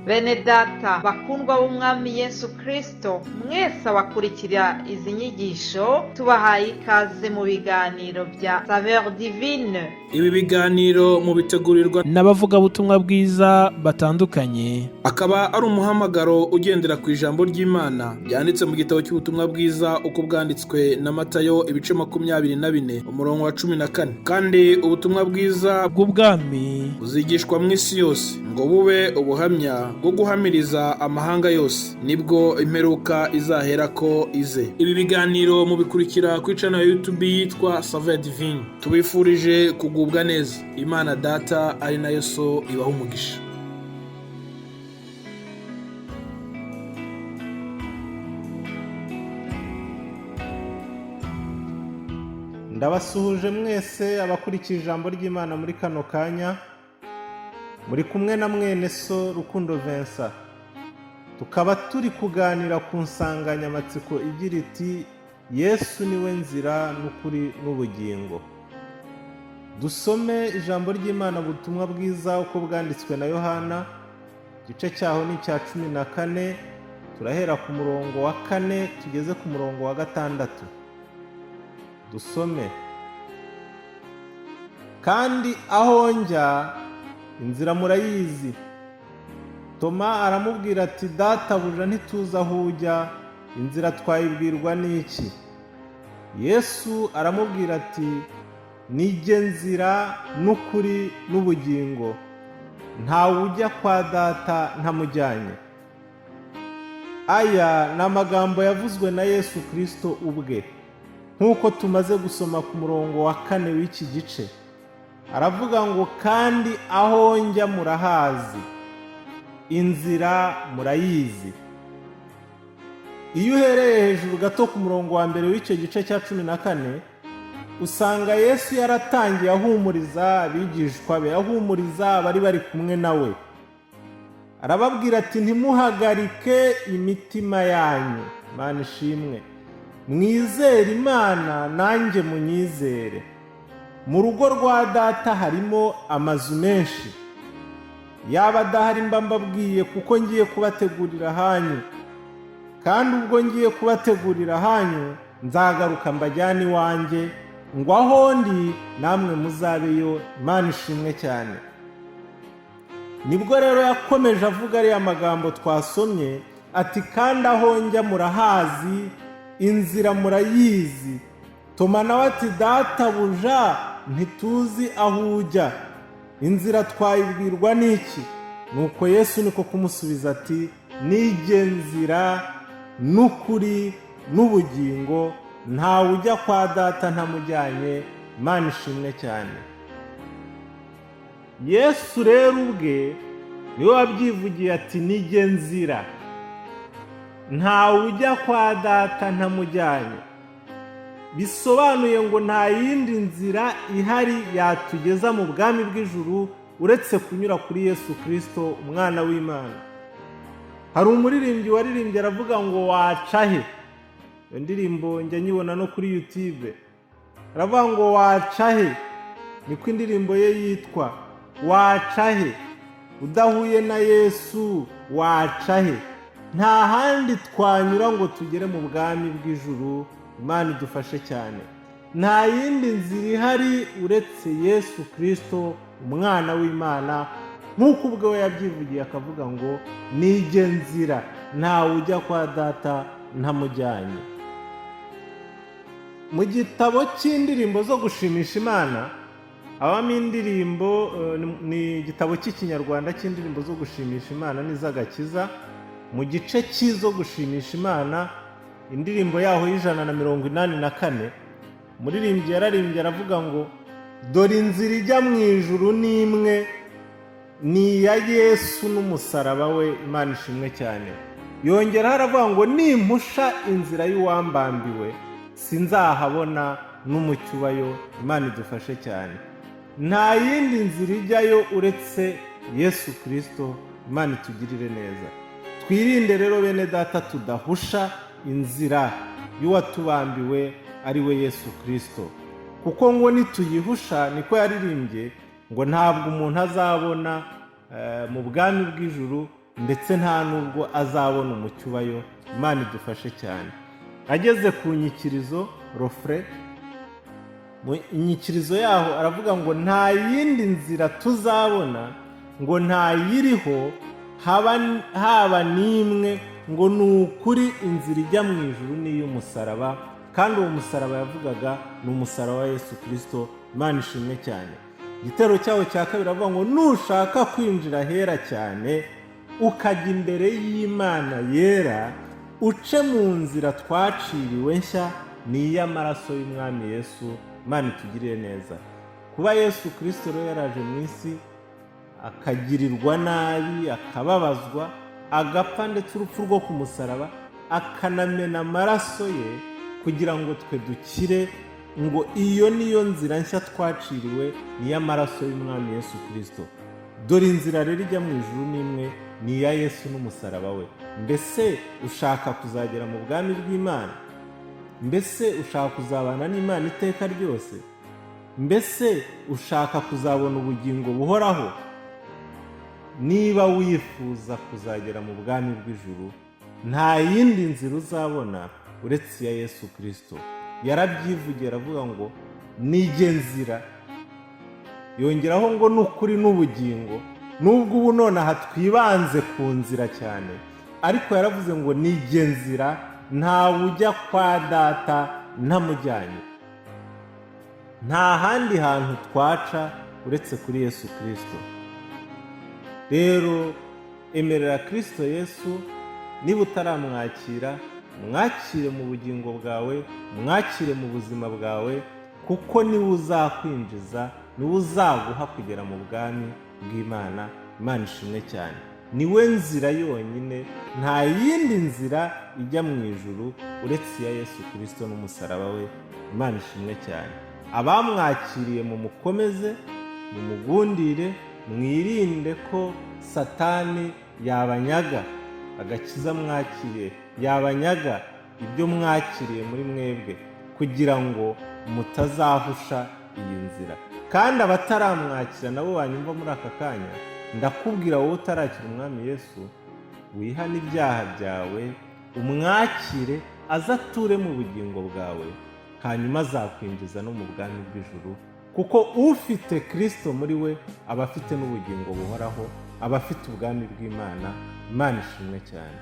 Bene data bakundwa b'Umwami Yesu Kristo, mwese abakurikira izi nyigisho, tubahaye ikaze mu biganiro bya Saveur Divine. Ibi biganiro mubitegurirwa n'abavugabutumwa bwiza batandukanye. Akaba ari umuhamagaro ugendera ku ijambo ry'Imana ryanditse mu gitabo cy'ubutumwa bwiza uko bwanditswe na Matayo, ibice 24, umurongo wa 14. Kandi ubutumwa bwiza bw'ubwami buzigishwa mu isi yose ngo bube ubuhamya bwo guhamiriza amahanga yose, nibwo imperuka izaherako ize. Ibi biganiro mubikurikira kuri channel ya YouTube yitwa Saveur Divine. Tubifurije kugubwa neza. Imana Data ari nayo So ibaha umugisha. Ndabasuhuje mwese abakurikiye ijambo ry'Imana muri kano kanya. Muri kumwe na mwene so Rukundo Vincent, tukaba turi kuganira ku nsanganyamatsiko igira iti: "Yesu niwe nzira n'ukuri n'ubugingo." Dusome ijambo ry'Imana, ubutumwa bwiza uko bwanditswe na Yohana, igice cyaho ni icya 14. Turahera ku murongo wa 4 tugeze ku murongo wa 6. Dusome: "Kandi aho njya inzira murayizi." Toma aramubwira ati: "Databuja, ntituzi aho ujya, inzira twayibwirwa n'iki?" Yesu aramubwira ati: "Nijye nzira n'ukuri n'ubugingo, ntawe ujya kwa Data ntamujyanye." Aya ni amagambo yavuzwe na Yesu Kirisito ubwe, nk'uko tumaze gusoma ku murongo wa 4 w'iki gice. Aravuga ngo: "Kandi aho njya murahazi, inzira murayizi." Iyo uhereye hejuru gato ku murongo wa 1 w'icyo gice cya 14, usanga Yesu yaratangiye ahumuriza abigishwa be, ahumuriza abari bari kumwe nawe. Arababwira ati: "Ntimuhagarike imitima yanyu, Imana ishimwe, mwizere Imana, nanjye munyizere. Mu rugo rwa Data harimo amazu menshi. Yaba adahari mba mbabwiye, kuko ngiye kubategurira ahanyu. Kandi ubwo ngiye kubategurira ahanyu, nzagaruka mbajyane iwanjye, ngo aho ndi namwe muzabeyo." Imana ishimwe cyane. Nibwo rero yakomeje avuga ariya magambo twasomye ati: "Kandi aho njya murahazi, inzira murayizi." Toma nawe ati: "Databuja, ntituzi aho ujya, inzira twayibwirwa n'iki?" Nuko Yesu niko kumusubiza ati: "Nijye nzira n'ukuri n'ubugingo, ntawe ujya kwa Data ntamujyanye." Imana ishimwe cyane. Yesu rero ubwe niwe wabyivugiye ati: "Nijye nzira, ntawe ujya kwa Data ntamujyanye." Bisobanuye ngo nta yindi nzira ihari yatugeza mu bwami bw'ijuru uretse kunyura kuri Yesu Kirisito, umwana w'Imana. Hari umuririmbyi waririmbye aravuga ngo: "Waca he?" Iyo ndirimbo njya nyibona no kuri YouTube. Aravuga ngo: "Waca he?" Niko indirimbo ye yitwa. Waca he udahuye na Yesu? Waca he? Nta handi twanyura ngo tugere mu bwami bw'ijuru. Imana idufashe cyane. Nta yindi nzira ihari uretse Yesu Kirisito, umwana w'Imana, nk'uko ubwe we yabyivugiye akavuga ngo: "Nijye nzira, ntawe ujya kwa Data ntamujyanye." Mu gitabo cy'indirimbo zo gushimisha Imana habamo indirimbo, ni igitabo cy'Ikinyarwanda cy'indirimbo zo gushimisha Imana n'iz'agakiza. Mu gice cy'izo gushimisha Imana, indirimbo yaho y'184, umuririmbyi yararimbye aravuga ngo: "Dore inzira ijya mu ijuru ni imwe, ni iya Yesu n'umusaraba we." Imana ishimwe cyane. Yongeraho aravuga ngo: "Nimpusha inzira y'uwambambiwe, sinzahabona n'umucyo ubayo." Imana idufashe cyane. Nta yindi nzira ijyayo uretse Yesu Kirisito. Imana itugirire neza. Twirinde rero, bene data, tudahusha inzira y'uwatubambiwe, ari we Yesu Kirisito, kuko ngo nituyihusha, niko yaririmbye ngo ntabwo umuntu azabona mu bwami bw'ijuru. Ndetse nta n'ubwo azabona umucyo ubayo. Imana idufashe cyane. Ageze ku nyikirizo rofure, mu inyikirizo yaho aravuga ngo nta yindi nzira tuzabona, ngo ntayiriho haba n'imwe, ngo ni ukuri inzira ijya mu ijuru ni iy'umusaraba. Kandi uwo musaraba yavugaga ni umusaraba wa Yesu Kirisito. Imana ishimwe cyane. Igitero cyawo cya kabiri avuga ngo nushaka kwinjira ahera cyane, ukajya imbere y'Imana yera, uce mu nzira twaciriwe nshya, ni iy'amaraso y'Umwami Yesu. Imana itugirire neza. Kuba Yesu Kirisito rero yaraje mu isi, akagirirwa nabi, akababazwa, agapfa, ndetse urupfu rwo ku musaraba, akanamena amaraso ye kugira ngo twe dukire, ngo iyo niyo nzira nshya twaciriwe, ni iy'amaraso y'Umwami Yesu Kirisito. Dore inzira rero ijya mu ijuru ni imwe, ni iya Yesu n'umusaraba we. Mbese ushaka kuzagera mu bwami bw'Imana? Mbese ushaka kuzabana n'Imana iteka ryose? Mbese ushaka kuzabona ubugingo buhoraho? Niba wifuza kuzagera mu bwami bw'ijuru, nta yindi nzira uzabona uretse iya Yesu Kirisito. Yarabyivugira, aravuga ngo nijye nzira, yongeraho ngo n'ukuri n'ubugingo. Nubwo ubu nonaha twibanze ku nzira cyane, ariko yaravuze ngo nijye nzira, ntawe ujya kwa Data ntamujyanye. Nta handi hantu twaca uretse kuri Yesu Kirisito. Rero emerera Kirisito Yesu. Niba utaramwakira, mwakire mu bugingo bwawe, mwakire mu buzima bwawe, kuko niwe uzakwinjiza, niwe uzaguha kugera mu bwami bw'Imana. Imana ishimwe cyane. Niwe nzira yonyine, nta yindi nzira ijya mu ijuru uretse iya Yesu Kirisito n'umusaraba we. Imana ishimwe cyane. Abamwakiriye mumukomeze, mumugundire, mwirinde ko Satani yabanyaga agakiza mwakiriye, yabanyaga ibyo mwakiriye muri mwebwe, kugira ngo mutazahusha iyi nzira. Kandi abataramwakira nabo banyumva muri aka kanya, ndakubwira wowe utarakira Umwami Yesu, wihane ibyaha byawe, umwakire aze ature mu bugingo bwawe, hanyuma azakwinjiza no mu bwami bw'ijuru, kuko ufite Kirisito muri we aba afite n'ubugingo buhoraho, aba afite ubwami bw'Imana. Imana ishimwe cyane.